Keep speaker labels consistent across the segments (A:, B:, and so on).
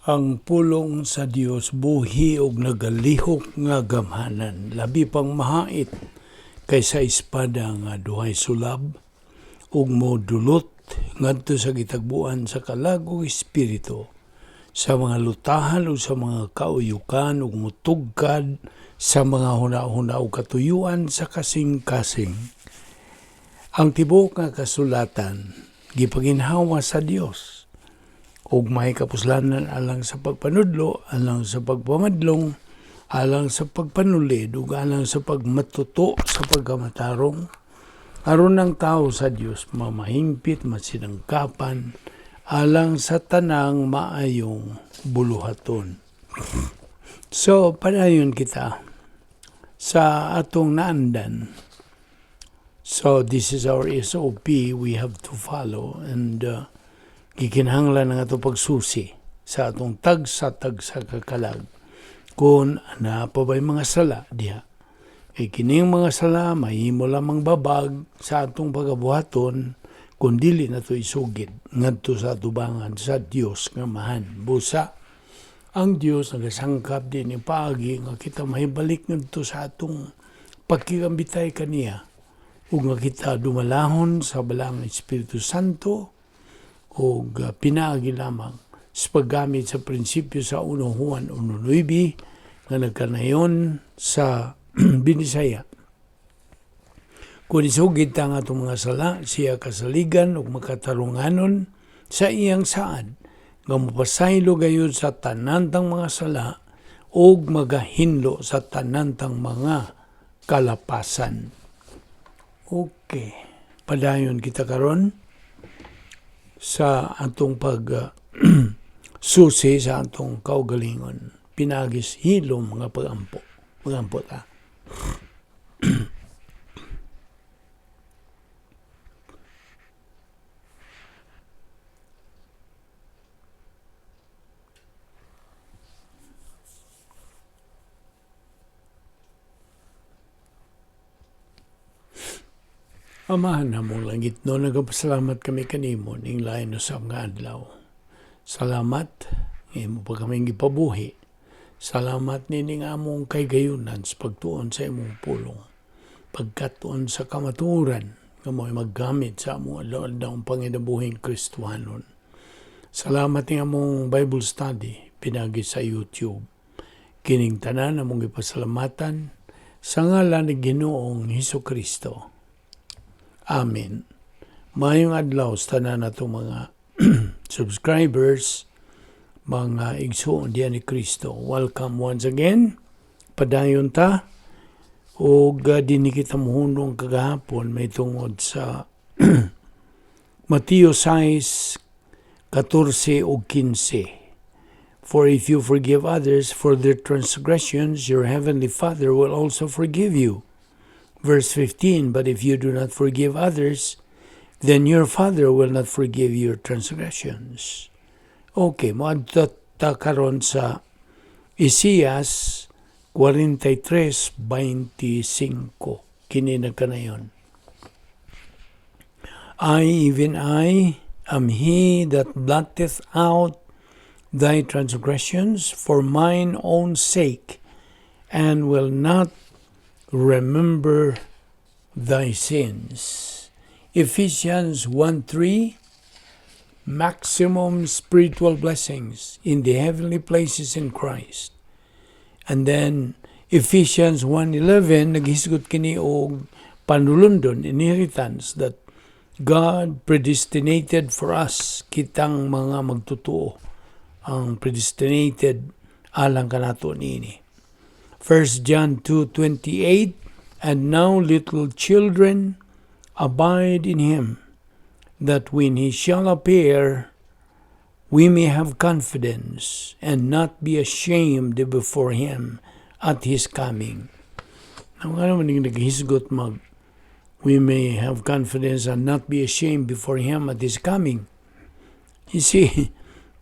A: Ang pulong sa Dios buhi og nagalihok nga gamhanan, labi pang mahait kaysa espada nga duhay sulab, ug modulot ngadto sa gitagbuan sa kalag ug espiritu, sa mga lutahan ug sa mga kauyukan, ug mutugkad sa mga huna-huna ug katuyuan sa kasing-kasing. Ang tibuok nga kasulatan gipaginhawa sa Dios ug may kapuslanan alang sa pagpanudlo, alang sa pagpamadlong, alang sa pagpanulid ug alang sa pagmatuto sa pagkamatarong, aron ang tao sa Dios mamahingpit, masinangkapan alang sa tanang maayong buluhaton. So padayon kita sa atong naandan. So this is our SOP we have to follow, and gikinahanglan ang ato pagsusi sa atong tagsa-tagsa ka kalag kung ana pa ba'y mga sala diha. Kay kining mga sala mahimo lamang babag sa atong pagabuhaton kung dili na to isugid ngadto sa atubangan sa Dios nga Amahan. Busa ang Dios nagasangkap din ni paagi nga kita mahibalik ngadto sa atong pagkikambitay kaniya ug nga kita dumalahon sa Balaang Espiritu Santo ug pinaagi lamang sa paggamit sa prinsipyo sa 1 Juan 1:9 nga nagkanayon sa Binisaya. Kung isugid ta ang atong mga sala, siya kasaligan ug makatarunganon sa iyang saad, nga mopasaylo gayud sa tanan tang mga sala ug magahinlo sa tanan tang mga kalapasan. Okay, padayon kita karon sa atong pag susi sa atong kaugalingon, pinaagi sa hilom nga pagampo. Pagampo ta. Amahan namong langit no, nagapasalamat kami kanimo ning lain usab nga adlaw. Salamat imo pa kaming gipabuhi. Salamat nining among kaygayunan sa pagtuon sa imong pulong, pagkatuon sa kamatuoran nga mo'y maggamit sa among adlaw-adlaw panginabuhing Kristohanon. Salamat ning among Bible study pinagi sa YouTube. Kining tanan among gipasalamatan sa ngalan ni Ginoong Hesus Kristo. Amen. Maayong adlaw sa tanan natong mga subscribers, mga igsoon diyan ni Kristo. Welcome once again. Padayon ta og dinhi kita mohunong kagahapon may tungod sa Mateo 6:14 ug 15. "For if you forgive others for their transgressions, your heavenly Father will also forgive you." Verse 15, "But if you do not forgive others, then your Father will not forgive your transgressions." Okay, moadto ta karon sa Isaias 43:25. Kini nagkanayon. "I, even I, am he that blotteth out thy transgressions for mine own sake, and will not remember thy sins." Ephesians 1:3, maximum spiritual blessings in the heavenly places in Christ. And then Ephesians 1:11, naghisgot kini og panulundon, inheritance that God predestinated for us, kitang mga magtutuo ang predestinated alang kanato niini. 1 John 2:28, "And now, little children, abide in him, that when he shall appear, we may have confidence and not be ashamed before him at his coming." Ang ano man yung naghisgot mag we may have confidence and not be ashamed before him at his coming. You see,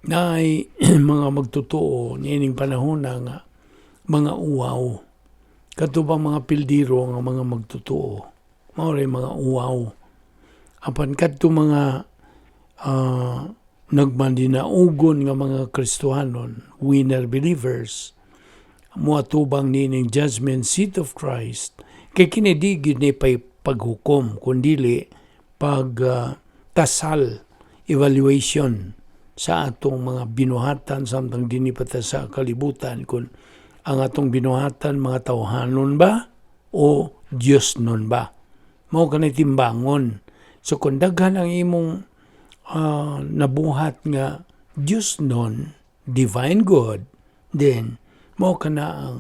A: naay mga magtotoo niining panahon na nga mga uwaw. Kato bang mga pildiro nga mga magtotoo? Mao ray mga uwaw. Apan kadto mga Nagmadinaugon nga mga Kristohanon, winner believers, moatubang niining judgment seat of Christ, kay kini di gyud ni pay paghukom kundili pag tasal, evaluation sa atong mga binuhatan samtang dinhi pa ta sa kalibutan, kung ang atong binuhatan mga tawhanon ba o Diyos nun ba. Mao kanay timbangon. So kung daghan ang imong nabuhat nga Diyos nun, divine good, then mao kana ang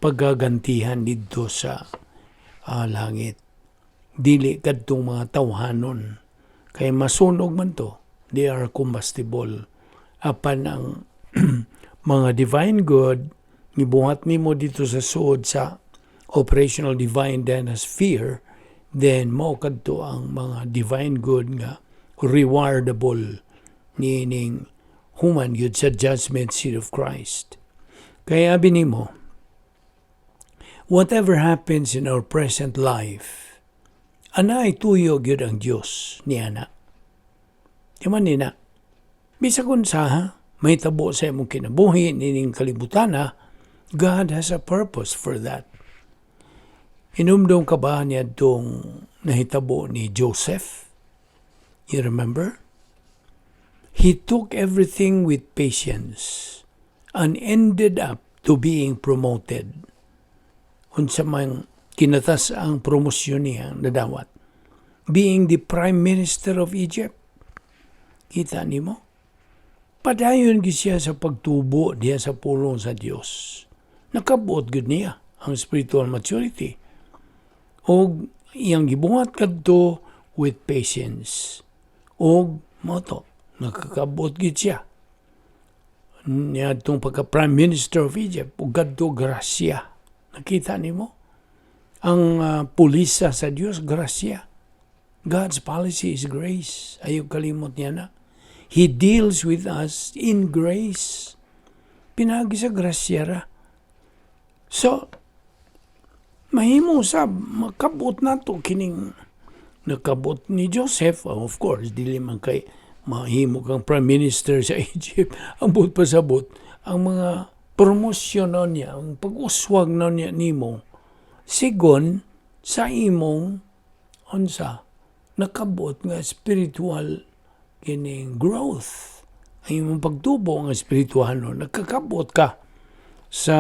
A: pagagantihan didto sa langit. Dili kadtong mga tawhanon. Kay masunog man to. They are combustible. Apan ang mga divine good gibuhat nimo dito sa suod sa operational divine dynasphere, then mao kadto ang mga divine good nga rewardable niining human gyud sa judgment seat of Christ. Kaya abi nimo, whatever happens in our present life, anay tuyo gyud ang Dios niana. Di man nina. Bisag unsa ha, mahitabo sa imong kinabuhi nining kalibutana, God has a purpose for that. Hinumdom ka ba niadtong nahitabo ni Joseph? You remember? He took everything with patience and ended up to being promoted. Unsa man kinatas ang promosyon niya nadawat. Being the prime minister of Egypt. Kita nimo? Padayon gyud siya sa pagtubo diha sa pulong sa Dios. Nakabuot gyud niya ang spiritual maturity. Og iyang gibuhat kadto with patience. Og mao to, nakakabot gyud siya. Niadtong pagka Prime Minister of Egypt, ug kadto grasya. Nakita nimo? Ang pulisa sa Dios, grasya. God's policy is grace. Ayaw kalimot niya na. He deals with us in grace. Pinagi sa grasya ra. So, mahimo sa makabot nato kining nakabot ni Joseph. Oh, of course, dili man kay mahimo kang prime minister sa Egypt. Ang buot pasabot, ang mga promosyon na niya, ang pag-uswag na niya nimo, sigon sa imong unsa nakabot nga spiritual kining growth, ang imong pagtubo nga espiritual, no, nagkakabot ka sa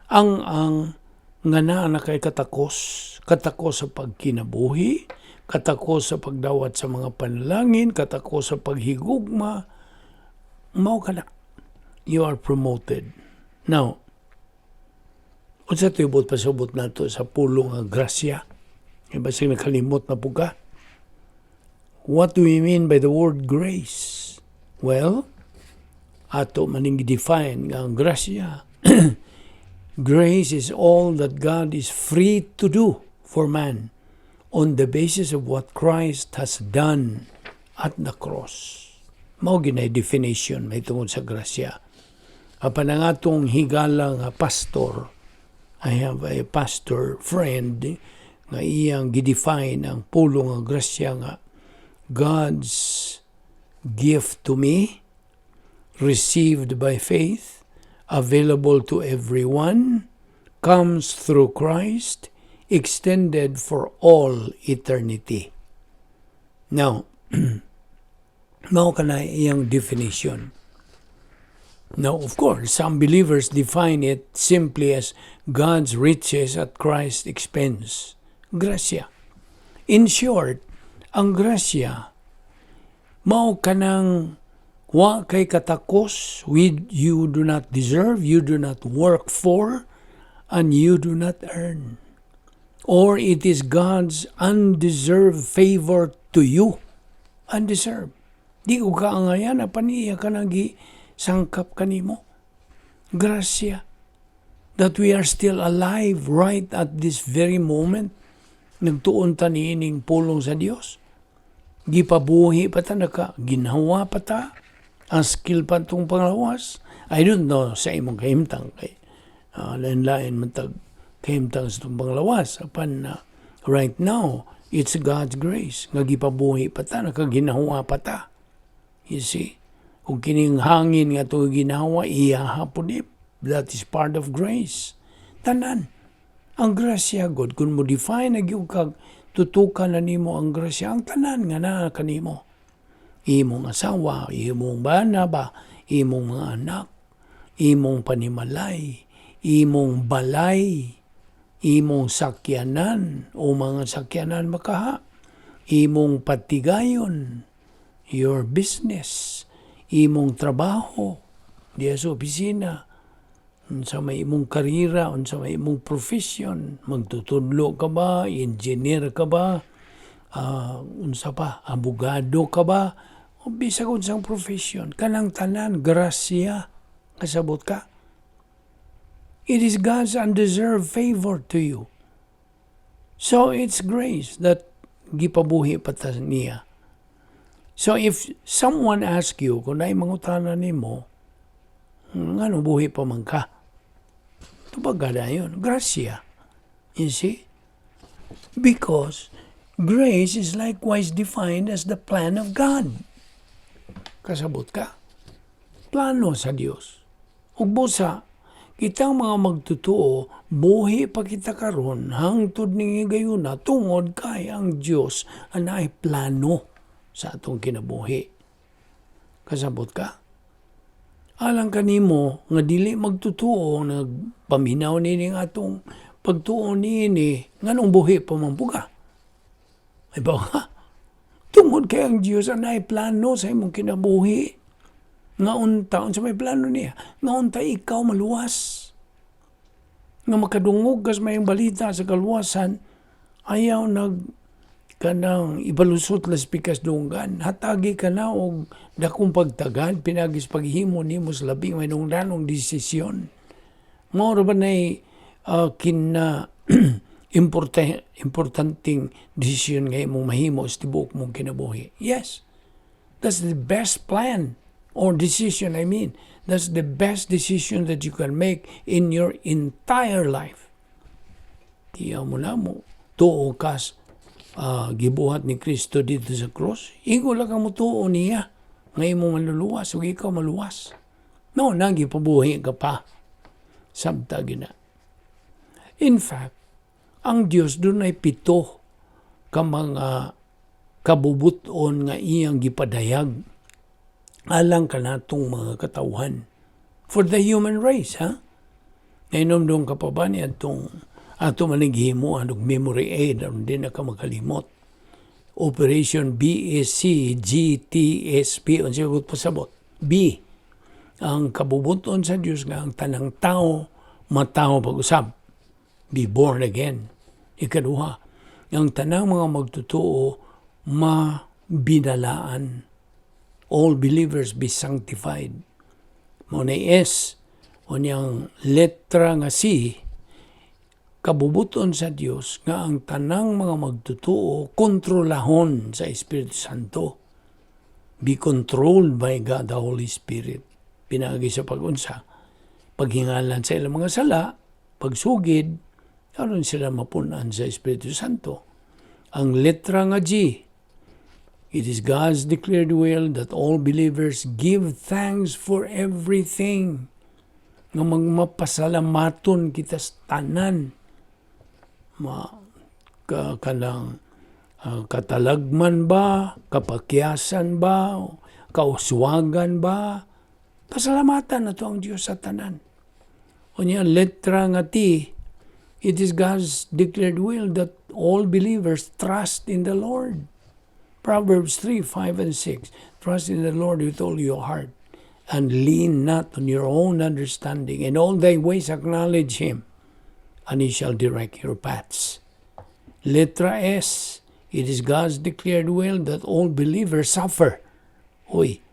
A: ang nga naa na kay katakos, katakos sa pagkinabuhi, katakos sa pagdawat sa mga panalangin, katakos sa paghigugma, mao kana. You are promoted. Now, unsa to'y buot pasabot nato sa pulong nga grasya? Kay basig nakalimot na po ka. What do we mean by the word grace? Well, ato maning define nga ang grasya. Grace is all that God is free to do for man on the basis of what Christ has done at the cross. Mao ginay definition may tungod sa grasya. Apan ang atong higala nga pastor, I have a pastor friend nga iyang gidefine ang pulong nga grasya nga God's gift to me, received by faith, available to everyone, comes through Christ, extended for all eternity. Now, mao kana iyang definition. Now, of course, some believers define it simply as God's riches at Christ's expense. Grasya. In short, ang grasya, mao kanang wa kay katakos, with you do not deserve, you do not work for, and you do not earn. Or it is God's undeserved favor to you. Undeserved. Di ko kaangayan, apan iya ka nang sangkap kanimo. Grasya. That we are still alive right at this very moment. Nagtuon ta niining pulong sa Dios. Gipabuhi pa ta, naka, ginhawa pa ta. Ang skill pa itong panglawas. I don't know sa imong kahimtang kay lain-lain man tag kahimtang sa itong panglawas. Apan na right now, it's God's grace nga gipabuhi pa ta, nakaginhawa pa ta. You see? Kung kining hangin nga atong ginawa, iya hapon ni, that is part of grace. Tanan. Ang grasya God, kung mo define na gyud kag tutukan na nimo ang grasya, ang tanan nga naa kanimo. Imong asawa, imong bana ba, imong mga anak, imong panimalay, imong balay, imong sakyanan o mga sakyanan makaha, imong patigayon, your business, imong trabaho, diya sa opisina, unsa may imong karera, unsa may imong profession, magtutudlo ka ba, engineer ka ba, unsa pa, abogado ka ba, o bisag unsang profession, kanang tanan, grasya, kasabot ka. It is God's undeserved favor to you. So it's grace that gipabuhi pa ta niya. So if someone ask you, kung naay mangutana nimo, "Ngano buhi pa man ka?" Tubag ka yun. Grasya. You see? Because grace is likewise defined as the plan of God. Kasabot ka? Plano sa Dios. Ug busa, kitang mga magtutuo, buhi pa kita karon hangtod ning higayuna tungod kay ang Dios anay plano sa atong kinabuhi. Kasabot ka? Alang kanimo nga dili magtutuo, nagpaminaw nining atong pagtuo niini, nganong buhi pa man ka? Ay ba nga? Tungod kay ang Dios anay plano sa imong kinabuhi. Nga unta, unsa may plano niya? Nga unta ikaw maluwas. Nga makadungog kas mayong balita sa kaluwasan, ayaw nag kanang ibalusot las pikas dunggan. Hatagi ka na og dakong pagtagad pinagis paghimo nimo sa labing may nungdanong desisyon. Mao ra ba nay kina importanteng desisyon nga imong mahimo sa tibuok mong kinabuhi? Yes. That's the best plan or decision, I mean. That's the best decision that you can make in your entire life. Tiyaw mo na mo, tuo kas gibuhat ni Kristo dito sa cross. Igo lang ka mo tuo niya. Nga imong maluluwas, ug ikaw maluwas. No, nagipabuhi ka pa. Sabta gina. In fact, ang Dios dunay pito ka mga kabubuton nga iyang gipadayag alang kanatong mga katawhan, for the human race, ha? Nainomdong ka pa ba ni atong ato man gihimo og memory aid aron di na ka makalimot? Operation BSC GTSP, unsa ko pasabot? B, ang kabubuton sa Dios nga ang tanang tao matawo pag-usab, be born again. Ikaduha, ang tanang mga magtotoo mabinalaan, all believers be sanctified. Mao na S o niyang letra nga C, kabubuton sa Dios nga ang tanang mga magtotoo kontrolahon sa Espiritu Santo. Be controlled by God the Holy Spirit. Pinagi sa pagunsa, paghingalan sa ilang mga sala, pagsugid, aron sila mapunan sa Espiritu Santo. Ang letra nga G, it is God's declared will that all believers give thanks for everything. Nga magmapasalamaton kita sa tanan. Ma, ka, kanang katalagman ba, kapakyasan ba, kauswagan ba, pasalamatan na to ang Diyos sa tanan. Unya, letra nga T, it is God's declared will that all believers trust in the Lord. Proverbs 3, 5, and 6. "Trust in the Lord with all your heart and lean not on your own understanding. In all thy ways acknowledge Him, and He shall direct your paths." Letra S, it is God's declared will that all believers suffer. Uy,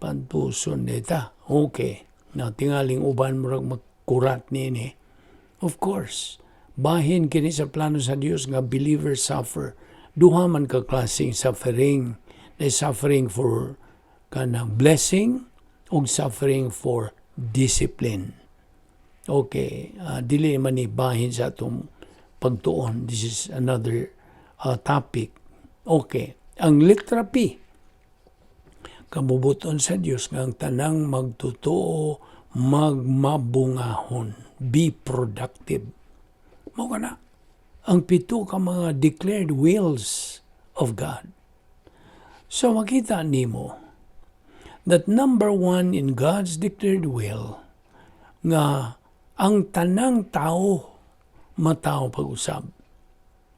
A: pantuson nita. Okay. Na tingaling uban murag magkurat niini. Of course, bahin kini sa plano sa Dios nga believers suffer. Duha man ka klaseng suffering. The suffering for kanang blessing ug suffering for discipline. Okay, dili man ni bahin sa atong pagtuon. This is another topic. Okay, ang letra P. Kabubut-on sa Dios nga ang tanang magtotoo magmabungahon. Be productive. Mao kana ang pito ka mga declared wills of God. So makita nimo that number one in God's declared will nga ang tanang tao matawo pag-usab.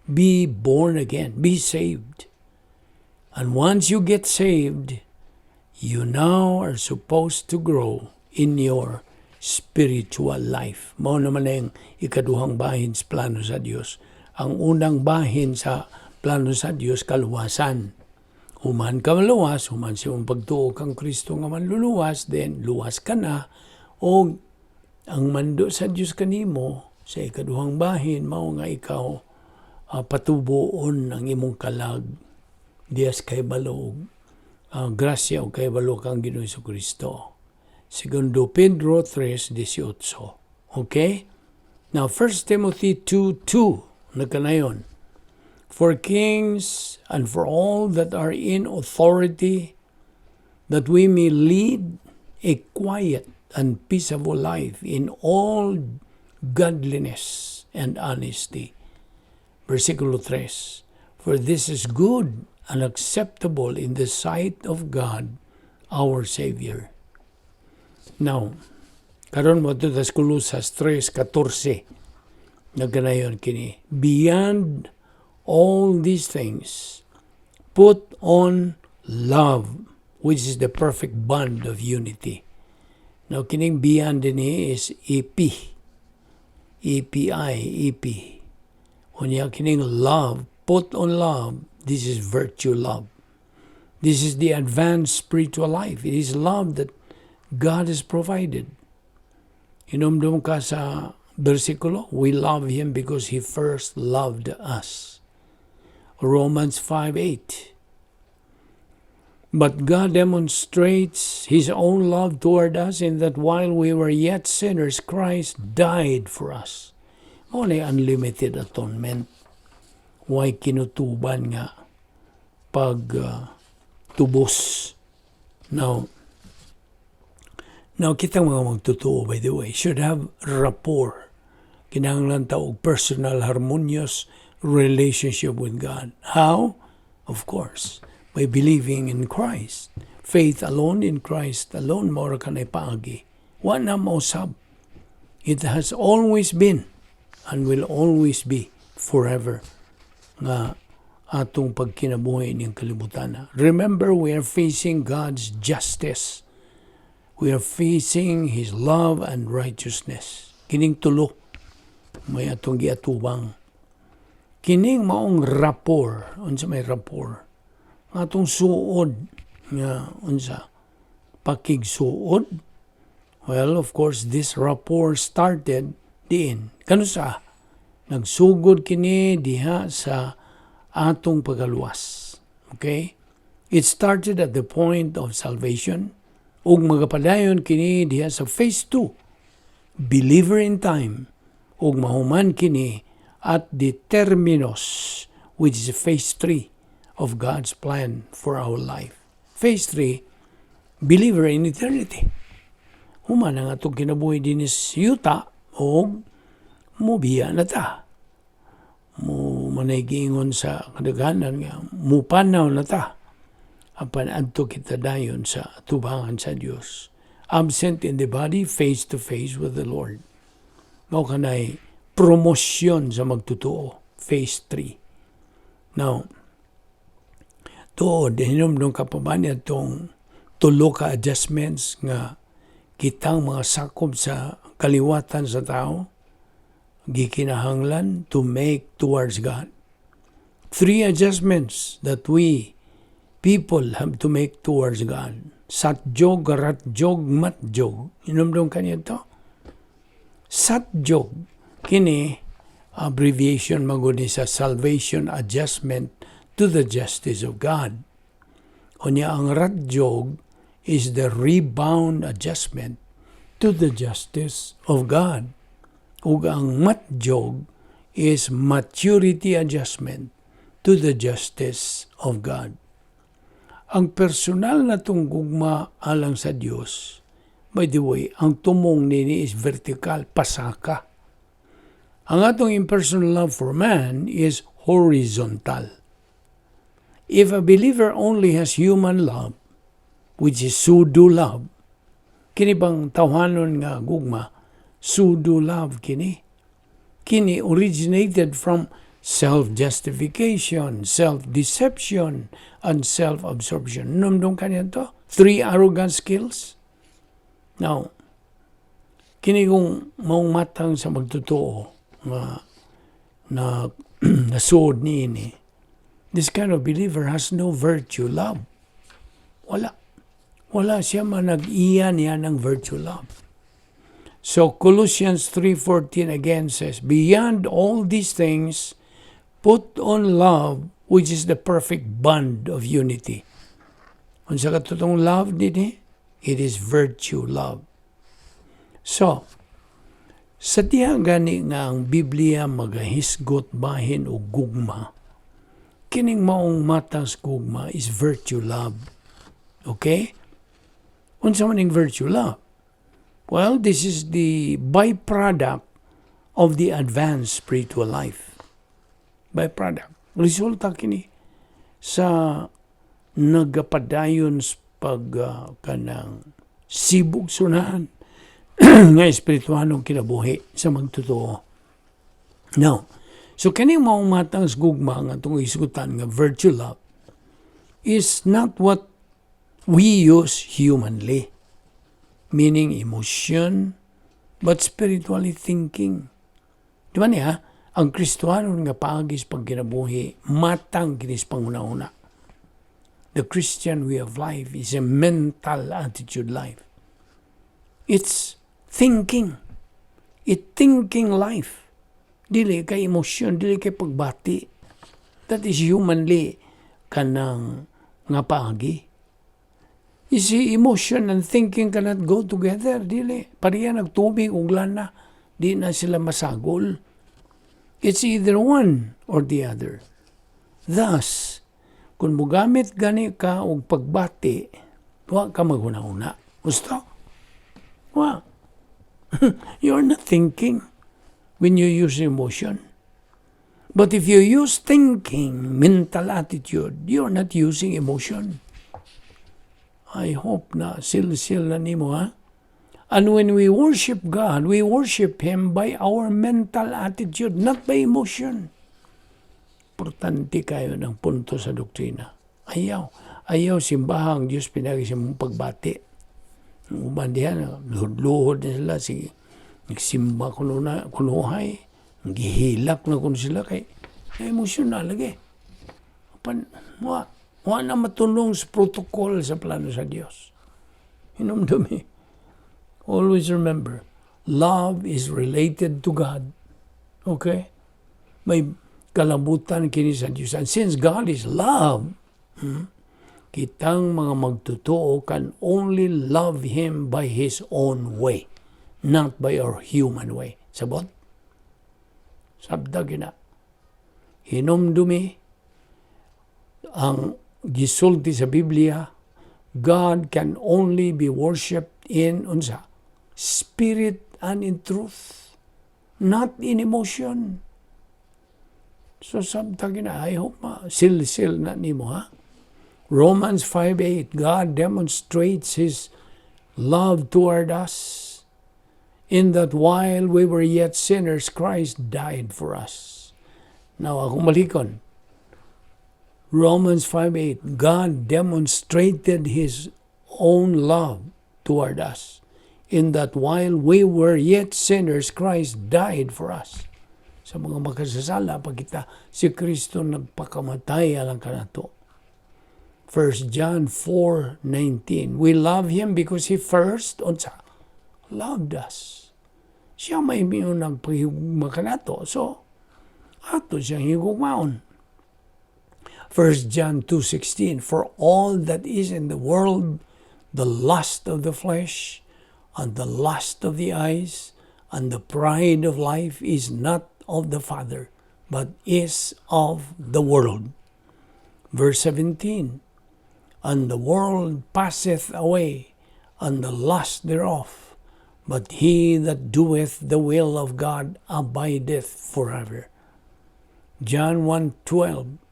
A: Be born again, be saved. And once you get saved, you now are supposed to grow in your spiritual life. Mao naman na yung ikaduhang bahin sa plano sa Dios. Ang unang bahin sa plano sa Dios, kaluwasan. Human ka maluwas, human sa imong pagtuo kang Kristo nga manluluwas, then luwas ka na, o ang mando sa Dios kanimo sa ikaduhang bahin mao nga ikaw patubuon ang imong kalag dias kay balog grasya o kay balo kang Ginoong Kristo. Segundo Pedro 3:18. Okay? Now, 1 Timothy 2:2, nagkanayon. "For kings and for all that are in authority, that we may lead a quiet and peaceable life in all godliness and honesty." Versikulo 3. "For this is good and acceptable in the sight of God, our Savior." Now, karon mo ito tas Kolosas 3:14. Nagkanayon kini. "Beyond all these things, put on love, which is the perfect bond of unity." Now, kining beyond ni is EP. EPI, EP. Unya kining love, put on love, this is virtue love. This is the advanced spiritual life. It is love that God has provided. Hinumdum ka sa versikulo, "We love Him because He first loved us." Romans 5:8. "But God demonstrates His own love toward us in that while we were yet sinners, Christ died for us." Mao na unlimited atonement. Way kinutuban nga pag tubos. Now kitang mga magtotoo, by the way, should have rapport. Kinahanglan ta og personal harmonious relationship with God. How? Of course, by believing in Christ. Faith alone in Christ alone, mao ra kanay paagi. Wa na mausab. It has always been and will always be forever nga atong pagkinabuhi ning kalibutan. Remember, we are facing God's justice. We are facing His love and righteousness. Kining tulo may atong giatubang. Kining maong rapport, unsa may rapport? Nga atong suod nga unsa pakigsuod. Well, of course, this rapport started diin. Kanusa? Nagsugod kini diha sa atong pagaluwas. Okay? It started at the point of salvation ug magapadayon kini diha sa phase 2, believer in time, ug mahuman kini at the terminus, which is phase 3 of God's plan for our life. Phase 3, believer in eternity. Human ang atong kinabuhi dinhi sa yuta og mubiya na ta. Mo manay giingon sa kadaghanan nga mupanaw na ta. Apan adto kita dayon sa tubangan sa Dios. Absent in the body, face to face with the Lord. Mao kanay promosyon sa magtotoo, phase 3. Now, tuod, hinumdum ka pa ba niya itong tulo ka adjustments nga kitang mga sakop sa kaliwatan sa tao gikinahanglan to make towards God? Three adjustments that we people have to make towards God. Satjog, ratjog, matjog. Hinumdum ka niya ito? Satjog. Kini, abbreviation maguni sa salvation adjustment to the justice of God. Unya ang ratjog is the rebound adjustment to the justice of God. Ug ang matjog is maturity adjustment to the justice of God. Ang personal natong gugma alang sa Dios, by the way, ang tumong nini is vertical, pasaka. Ang atong impersonal love for man is horizontal. If a believer only has human love, which is pseudo love, kini bang tawhanon nga gugma, pseudo love kini. Kini originated from self-justification, self-deception, and self-absorption. Hinumdom ka niadto? Three arrogant skills. Now, kini kung maong matang sa magtotoo nga na nasuod niini, this kind of believer has no virtue love. Wala. Wala siya manag-iya niya ng virtue love. So Colossians 3:14 again says, "Beyond all these things, put on love, which is the perfect bond of unity." Unsa katong love dinhi? It is virtue love. So, sa diha gani nga ang Biblia magahisgot bahin og gugma, kining maong matang sa gugma is virtue love. Okay? Unsa man ning virtue love? Well, this is the byproduct of the advanced spiritual life. Byproduct. Resulta kini sa nagapadayon sa pag kanang sibog sunahan nga espirituhanong kinabuhi sa magtotoo. Now, so kining maong matang sa gugma nga atong isgutan nga virtue love is not what we use humanly, meaning emotion, but spiritually thinking. Di ba niya? Ang Kristohanon nga paagi sa pagkinabuhi, matang kini sa panghuna-huna. The Christian way of life is a mental attitude life. It's thinking. It thinking life. Dili kay emosyon, dili kay pagbati. That is humanly kanang nga paagi. You see, emotion and thinking cannot go together. Dili. Pareha nag tubig ug lana. Di na sila masagol. It's either one or the other. Thus, kung mugamit gani ka og pagbati, wa ka maghuna-huna. Gusto? Wa. You're not thinking when you use emotion. But if you use thinking, mental attitude, you're not using emotion. I hope na silsil na nimo, ha? And when we worship God, we worship Him by our mental attitude, not by emotion. Importante kaayo ng punto sa doktrina. Ayaw. Ayaw simbahang Diyos pinaagi sa imong pagbati. Ang uban diha, luhod-luhod na sila. Sige, nagsimba kuno na, kunuhay. Gihilak na kuno sila kay emosyonal lagi. Pan, wa na matulong sa protocol sa plano sa Dios. Hinumdumi. Always remember, love is related to God. Okay? May kalabutan kini sa Diyos. And since God is love, kitang mga magtotoo can only love Him by His own way, not by our human way. Sabot? Sabta gina. Hinumdumi ang gisulti sa Biblia, God can only be worshipped in unsa? Spirit and in truth, not in emotion. So sabta gina, I hope ma silsil na nimo, ha. Romans 5:8, God demonstrates His love toward us in that while we were yet sinners, Christ died for us. Now, akong balikon. Romans 5:8, God demonstrated His own love toward us in that while we were yet sinners, Christ died for us. Sa mga makasasala, pag kita, si Kristo nagpakamatay alang kanato. 1 John 4:19, we love Him because He first, unsa, loved us. Siya may miunang paghigugma kanato. So, ato siyang higugmaon. 1 John 2:16, for all that is in the world, the lust of the flesh, and the lust of the eyes, and the pride of life is not of the Father, but is of the world. Verse 17, And the world passeth away, and the lust thereof, but he that doeth the will of God abideth forever. John 1:12.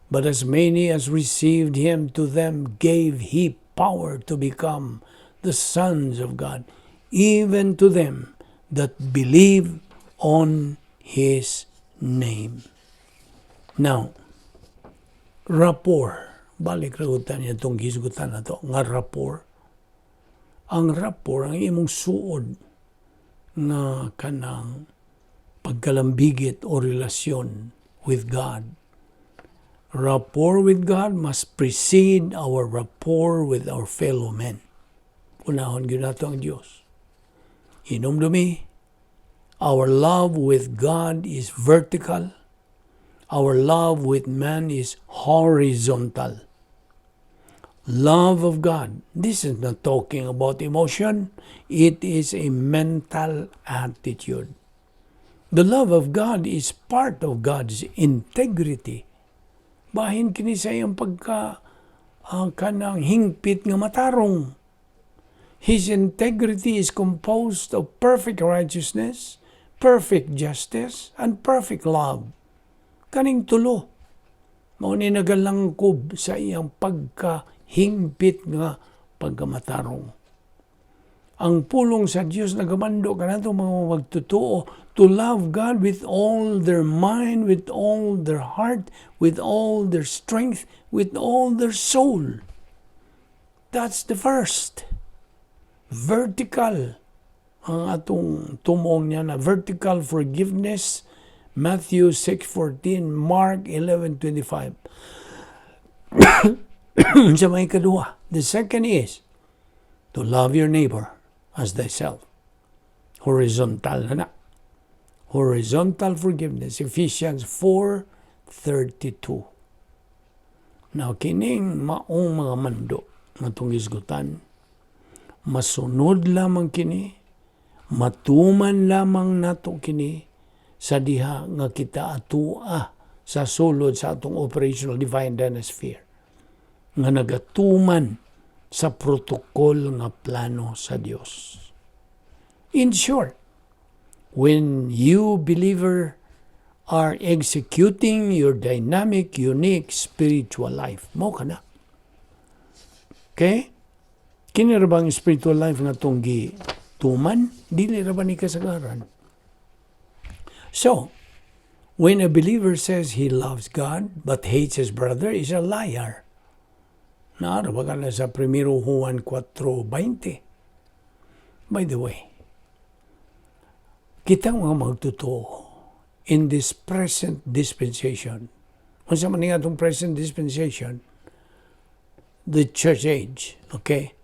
A: But as many as received him, to them gave he power to become the sons of God, even to them that believe on his name. Now, rapport. Balik ra ta niya itong gisgutan na to, nga rapport. Ang rapport, ang imong suod nga kanang pagkalambigit o relasyon with God. Rapport with God must precede our rapport with our fellow men. Unahon gyud nato ang Dios. Hinumdumi, our love with God is vertical. Our love with man is horizontal. Love of God. This is not talking about emotion. It is a mental attitude. The love of God is part of God's integrity. Bahin kini sa iyang pagka kanang hingpit nga matarong. His integrity is composed of perfect righteousness, perfect justice, and perfect love. Kaning tulo, mao ni nagalangkob sa iyang pagkahingpit nga pagkamatarong. Ang pulong sa Dios nagamando kanato mga magtotoo to love God with all their mind, with all their heart, with all their strength, with all their soul. That's the first. Vertical ang atong tumong niya na vertical forgiveness. Matthew 6:14, Mark 11:25. Sa may kaduha, the second is to love your neighbor as thyself. Horizontal na na. Horizontal forgiveness, Ephesians 4:32. Now, kining maong mga mando nga atong gisgutan, masunod lamang kini, matuman lamang nato kini sa diha nga kita atua sa sulod sa atong operational divine dynasphere nga nagatuman sa protocol nga plano sa Dios. In short, when you, believer, are executing your dynamic, unique spiritual life, mao ka na. Okay? Kini ra bang spiritual life nga atong gituman? Dili ra ba ni kasagaran? So, when a believer says he loves God but hates his brother, is a liar. Naa ba ka na sa 1 Juan 4:20. By the way, kitang mga magtotoo in this present dispensation, unsa man nga atong present dispensation? The church age, okay?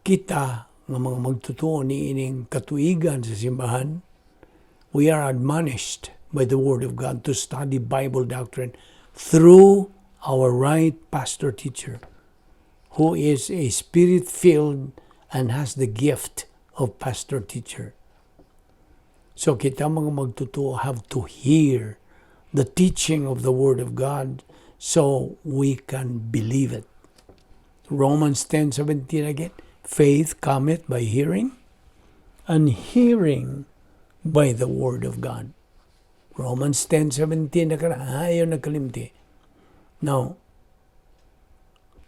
A: Kita nga mga magtotoo ni ining katuigan sa simbahan, we are admonished by the Word of God to study Bible doctrine through our right pastor teacher, who is a spirit-filled and has the gift of pastor teacher. So kita mga magtotoo have to hear the teaching of the Word of God so we can believe it. Romans 10:17 again, faith cometh by hearing, and hearing by the Word of God. Romans 10:17 na kana, ayaw nagkalimti. Now,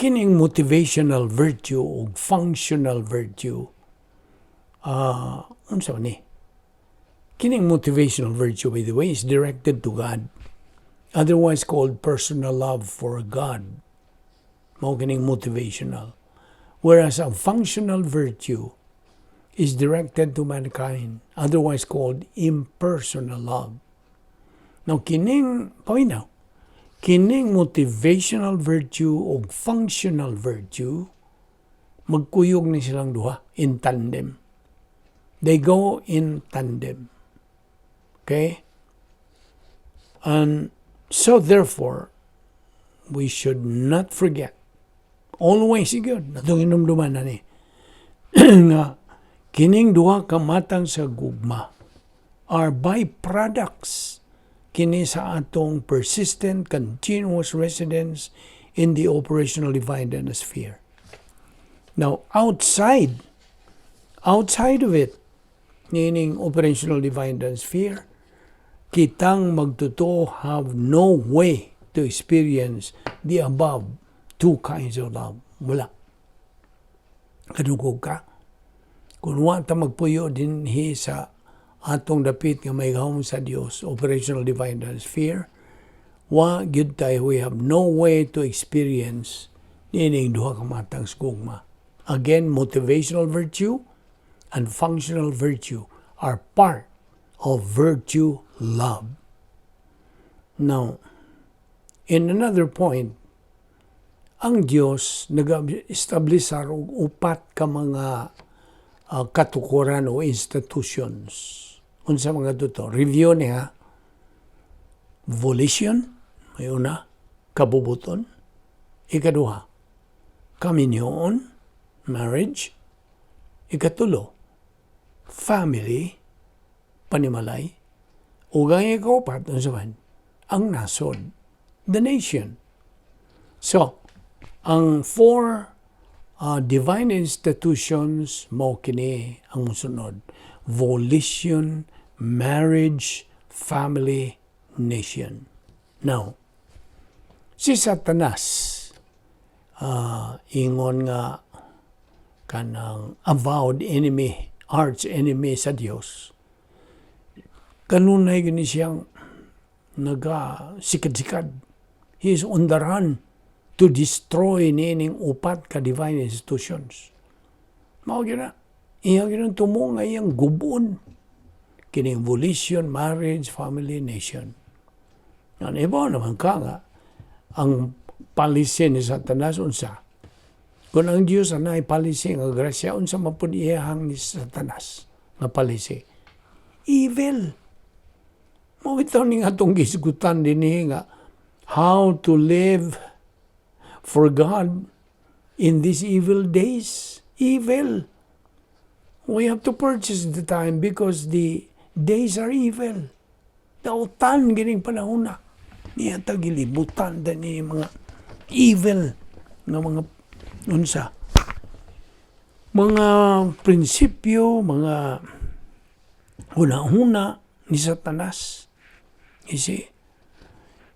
A: kining motivational virtue o functional virtue, unsa man ni? Kining motivational virtue, by the way, is directed to God, otherwise called personal love for God. Mao kining motivational. Whereas a functional virtue is directed to mankind, otherwise called impersonal love. Now, kining, paminaw, kining motivational virtue o functional virtue, magkuyog ni silang duha in tandem. They go in tandem. Okay? And so therefore, we should not forget, always gyud, atong hinumduman na ni, nga kining duha ka matang sa gugma are byproducts kini sa atong persistent, continuous residence in the operational divine sphere. Now, outside of it, meaning operational divine sphere, kitang magtotoo have no way to experience the above two kinds of love. Wala. Kadungog ka. Kung wa ta magpuyo dinhi sa atong dapit nga may gahom sa Dios, operational divine sphere, wa gyud tayo, we have no way to experience niining duha ka matang sa gugma. Again, motivational virtue and functional virtue are part of virtue love. Now, in another point, ang Dios nag-establish og upat ka mga katukuran o institutions. Unsa mga to? Review niya. Volition, may una, kabubuton. Ikaduha, kaminyoon, marriage. Ikatulo, family, panimalay. Ug ang ikaupat, unsa man? Ang nasod, the nation. So, ang four divine institutions mao kini ang musunod: volition, marriage, family, nation. Now, si Satanas, ingon nga kanang avowed enemy, arch enemy sa Dios. Kanunay gani siyang naga sikad-sikad. He is on the run to destroy niining upat ka divine institutions. Mao gyud na. Iya gyud ang tumo nga iyang gubon kining volition, marriage, family, nation. Yan, iba naman ka nga, ang policy ni Satanas unsa? Kung ang Diyos anay policy nga grasya, unsa man pud iyahang ni Satanas nga policy? Evil. Mao bitaw ning atong gisgutan dinhi nga how to live for God in these evil days. Evil. We have to purchase the time because the days are evil. Dautan gining panahon na. Niya tagilibutan ni mga evil nga mga unsa mga prinsipyo, mga huna-huna ni Satanas. You see?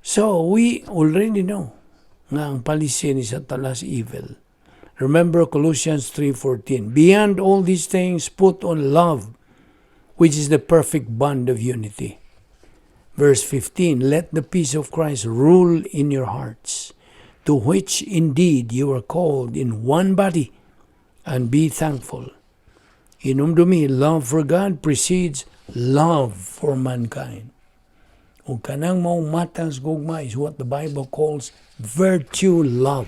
A: So, we already know nga ang policy ni Satanas, evil. Remember Colossians 3:14. "Beyond all these things, put on love, which is the perfect bond of unity." Verse 15, "Let the peace of Christ rule in your hearts, to which indeed you are called in one body, and be thankful." Inumdumi, love for God precedes love for mankind. Ug kanang maong matang sa gugma is what the Bible calls virtue love.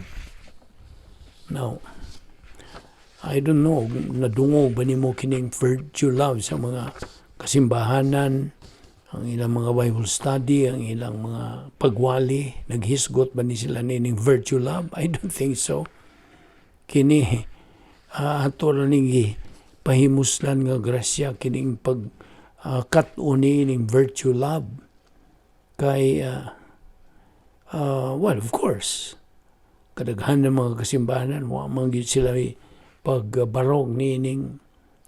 A: Now, I don't know, nadungog ba nimo kining virtue love sa mga kasimbahanan, ang ilang mga Bible study, ang ilang mga pagwali, naghisgot ba ni sila nining virtue love? I don't think so. Kini, ato ra ning pahimuslan nga grasya kining pag kat-on ning virtue love. Kay, well, of course, kadaghan ng mga kasimbahanan, wa man gyud sila pagbarog niining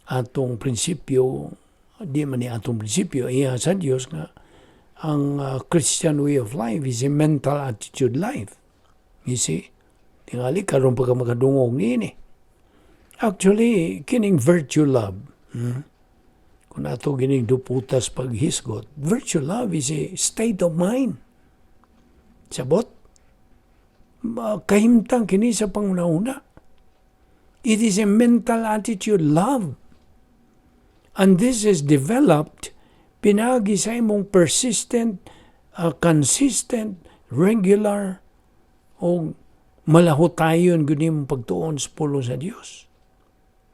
A: atong prinsipyo, di man ni atong prinsipyo, iya sa Dios nga ang Christian way of life is a mental attitude life. You see? Tingali karon pa ka makadungog niini. Actually, kining virtue love, Kung ato gining duputas paghisgot, virtue love is a state of mind. Sabot? Kahimtang kini sa panguna-una. It is a mental attitude, love. And this is developed pinagi sa imong persistent, consistent, regular, o malahutayon gud imong pagtuon sa pulong sa Dios.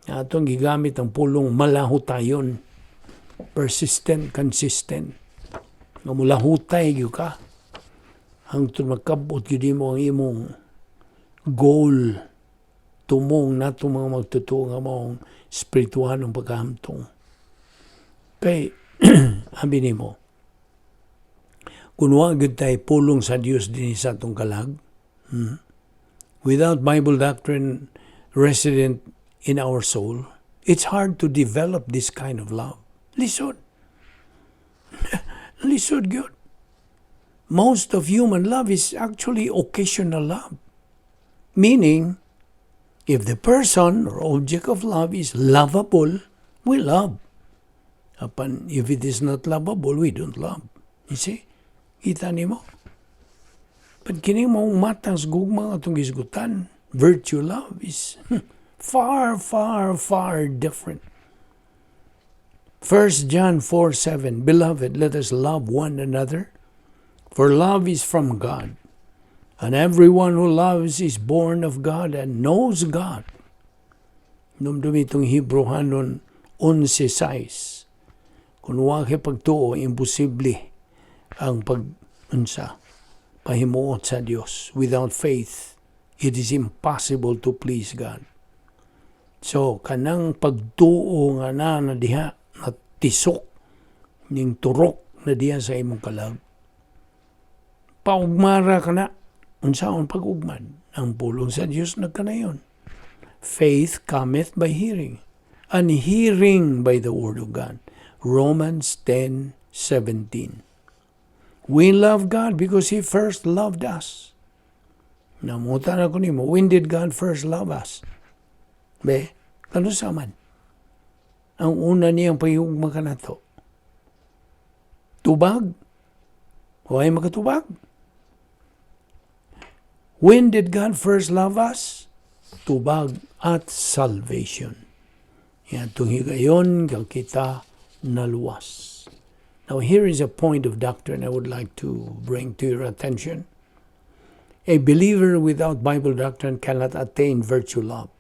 A: Atong gigamit ang pulong malahutayon. Persistent, consistent. Nga mulahutay gyud ka. Hangtod makabot gyud nimo ang imong goal tumong nato mga magtotoo nga maong espirituhanong pagkahamtong. Kay, abi nimo, kung wa gyud tay pulong sa Dios dinhi sa atong kalag, Without Bible doctrine resident in our soul, it's hard to develop this kind of love. Lisod. Lisod gyud. Most of human love is actually occasional love. Meaning, if the person or object of love is lovable, we love. Apan, if it is not lovable, we don't love. You see? Kita nimo? But kini mao matang sa gugma atong gisgutan, virtue love is far, far, far different. 1 John 4:7. Beloved, let us love one another, for love is from God. And everyone who loves is born of God and knows God. Numdumi itong Hebreohanon 11:6. Kung wa kay pagtuo, imposible ang pag-unsa, pahimuot sa Dios. Without faith, it is impossible to please God. So, kanang pagtuo nga na na diha, na tisok, ning turok na diha sa imong kalag. Paugmara ka na. Unsaon pag-ugman? Ang pulong sa Dios nagkanayon. Faith cometh by hearing, and hearing by the word of God. Romans 10:17. We love God because He first loved us. Mangutana ko nimo, when did God first love us? Be, kanus-a man? Ang una niyang pahigugma kanato. Tubag? Way makatubag? When did God first love us? Tubag at salvation. Yan, itong higayon, kang kita naluwas. Now, here is a point of doctrine I would like to bring to your attention. A believer without Bible doctrine cannot attain virtue love.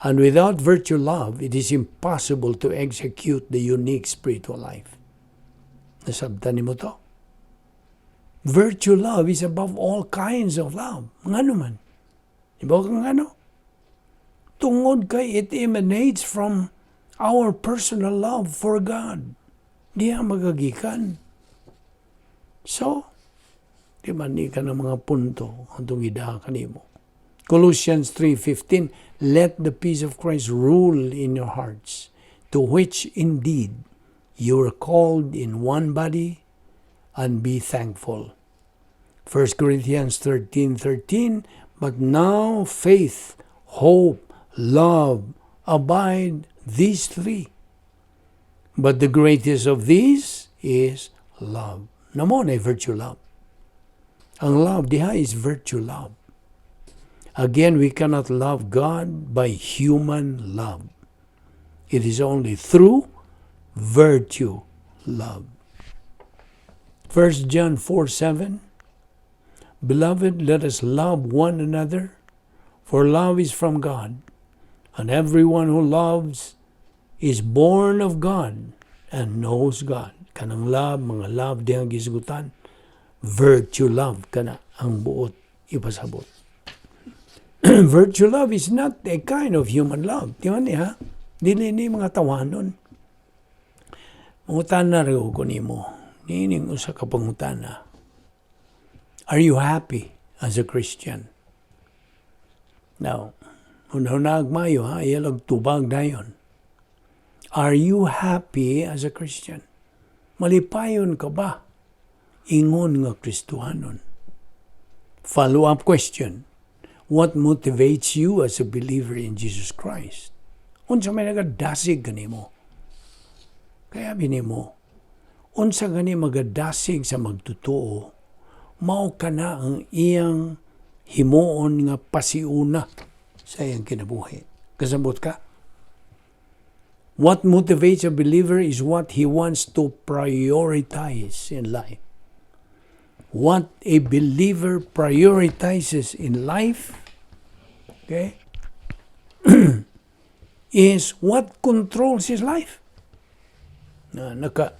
A: And without virtue love, it is impossible to execute the unique spiritual life. Nasabtan nimo to? Virtue love is above all kinds of love. Ngano man? Ibaw kang ano? Tungod kay it emanates from our personal love for God. Diha magagikan. So, di man ni ka ng mga punto atong gidaha kanimo. Colossians 3:15. Let the peace of Christ rule in your hearts, to which indeed you are called in one body, and be thankful. 1 Corinthians 13:13. But now faith, hope, love abide, these three. But the greatest of these is love. Mao na virtue love. Ang love diha is virtue love. Again, we cannot love God by human love. It is only through virtue love. 1 John 4:7. Beloved, let us love one another, for love is from God. And everyone who loves is born of God and knows God. Kanang love, mga love dihang gisgutan. Virtue love kana ang buot ipasabot. Virtue love is not a kind of human love. Di ba niya? Dili ni mga tawanon. Mangutana rin ko nimo. Niining usa ka pangutana. Are you happy as a Christian? Now, hunahunag mayo ha, ayaw tubag dayon. Are you happy as a Christian? Malipayon ka ba? Ingon nga Kristohanon. Follow-up question. What motivates you as a believer in Jesus Christ? Unsa may nagadasig kanimo? Kaya binimo, unsa gani magadasig sa magtotoo, mao kana ang iyang himuon nga pasiuna sa iyang kinabuhi. Kasabot ka? What motivates a believer is what he wants to prioritize in life. What a believer prioritizes in life, okay, is what controls his life. Na naka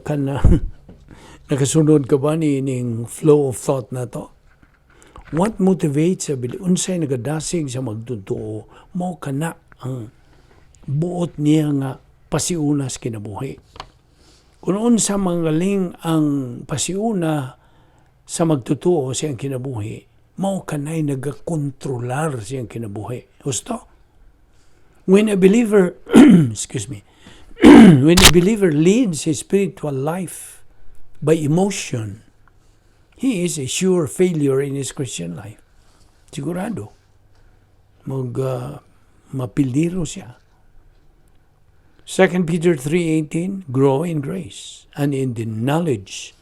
A: kana nakasunod ka ba ni ning flow of thought na to? What motivates a believer? Unsay nagadasig sa magtotoo, mao kana ang buot niya nga pasiuna sa kinabuhi. Kung unsa manggaling ang pasiuna sa magtotoo sa iyang kinabuhi, Mao kanay nagakontrolar sa iyang kinabuhi. Husto? When a believer, excuse me, when a believer leads his spiritual life by emotion, he is a sure failure in his Christian life. Sigurado. Mapildiro siya. 2 Peter 3:18, "Grow in grace and in the knowledge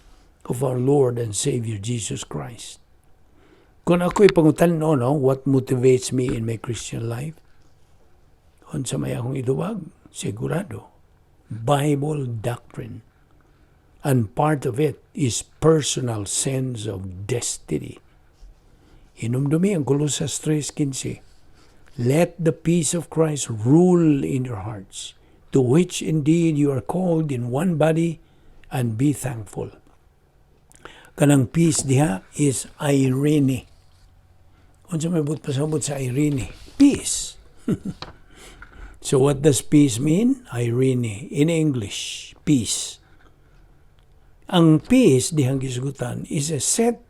A: of our Lord and Savior Jesus Christ." Kung ako'y pangutan-on, no, what motivates me in my Christian life? Unsa may akong itubag? Sigurado. Bible doctrine. And part of it is personal sense of destiny. Hinumdumi ang Colosas 3:15. "Let the peace of Christ rule in your hearts, to which indeed you are called in one body, and be thankful." Kanang peace diha is eirene. Unsa may buot pasabot sa eirene? Peace. So what does peace mean? Eirene. In English, peace. Ang peace dihang gisugutan is a set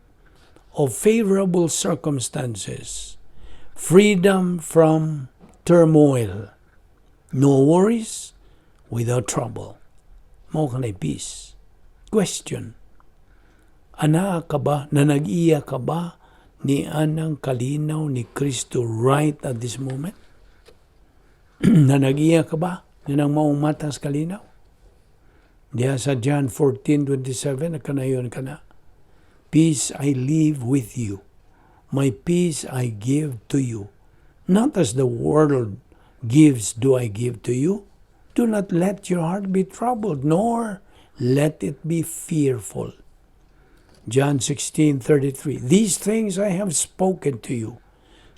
A: of favorable circumstances, freedom from turmoil, no worries, without trouble. Mao kanay peace. Question. Anaa ka ba, na nag-iya ka ba ni anang kalinaw ni Kristo right at this moment? Na nag-iya ka ba ni nang maong matang sa kalinaw? Diha sa John 14:27, nakanayon ka na. "Peace I leave with you. My peace I give to you. Not as the world gives do I give to you. Do not let your heart be troubled, nor let it be fearful." John 16:33. "These things I have spoken to you,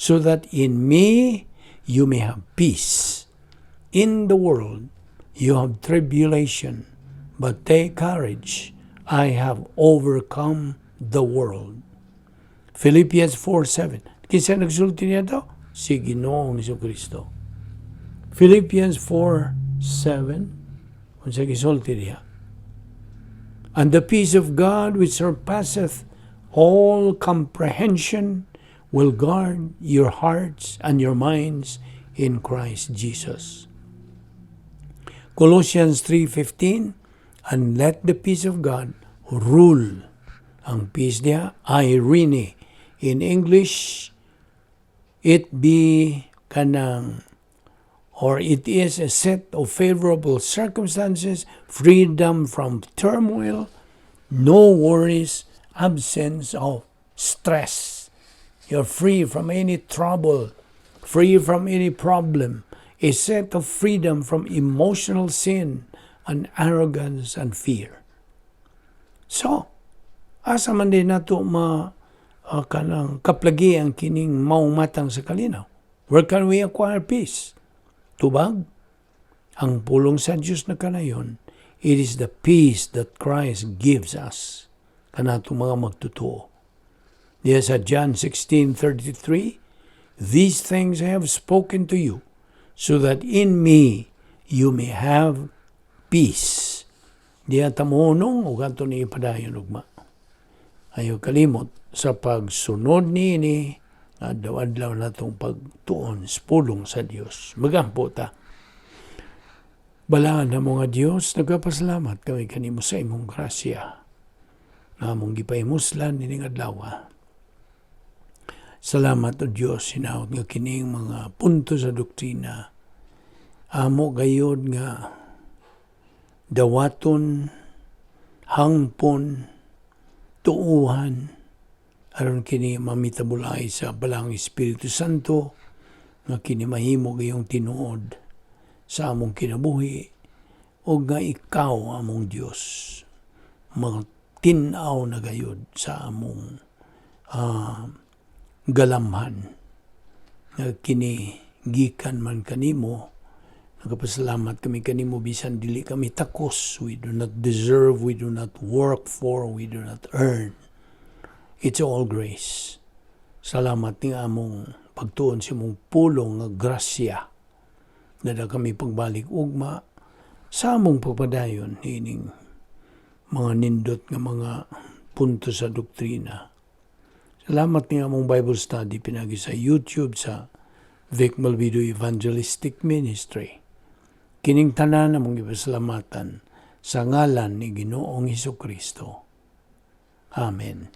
A: so that in me you may have peace. In the world you have tribulation, but take courage. I have overcome the world." Philippians 4:7. Kinsa nagsulti niya to? Si Ginoong Kristo. Philippians 4:7. Unsa gisulti diha? "And the peace of God, which surpasseth all comprehension, will guard your hearts and your minds in Christ Jesus." Colossians 3:15, "And let the peace of God rule." Ang peace niya, eirene. In English, it be kanang or it is a set of favorable circumstances, freedom from turmoil, no worries, absence of stress. You're free from any trouble, free from any problem, a set of freedom from emotional sin and arrogance and fear. So, asa man diay nato ma kanang kaplagi ang kining maong matang sa kalinaw? Where can we acquire peace? Tubag, ang pulong sa Diyos na kanayon, it is the peace that Christ gives us kanatong mga magtutuo. Diya sa John 16:33, "These things I have spoken to you, so that in me you may have peace." Diya ta mohunong ug ato ni ipadayon ugma. Ayaw kalimot sa pagsunod niini, adlaw-adlaw natong pagtuon sa pulong sa Dios. Magampo ta. Balaan namo nga Dios, nagapasalamat kami kanimo sa imong grasya nga among gipahimuslan nining adlaw. Salamat o Dios, hinaot nga kining mga punto sa doktrina amo gayod nga dawaton, hangpon, tuuhan, aron kini ma-metabolize sa Balaang Espiritu Santo, nga kini mahimo gayong tinuod sa among kinabuhi o nga ikaw, among Dios, matin-aw na gayod sa among galamhan nga kini gikan man kanimo. Nagapasalamat kami kanimo bisan dili kami takos. We do not deserve, we do not work for, we do not earn. It's all grace. Salamat ni among pagtuon sa imong pulong nga grasya. Nada kami pagbalik ugma sa among pagpadayon niining mga nindot nga mga punto sa doktrina. Salamat ni among Bible study pinagi sa YouTube sa Vic Malvido Evangelistic Ministry. Kining tanan among gipasalamatan sa ngalan ni Ginoong Hesus Kristo. Amen.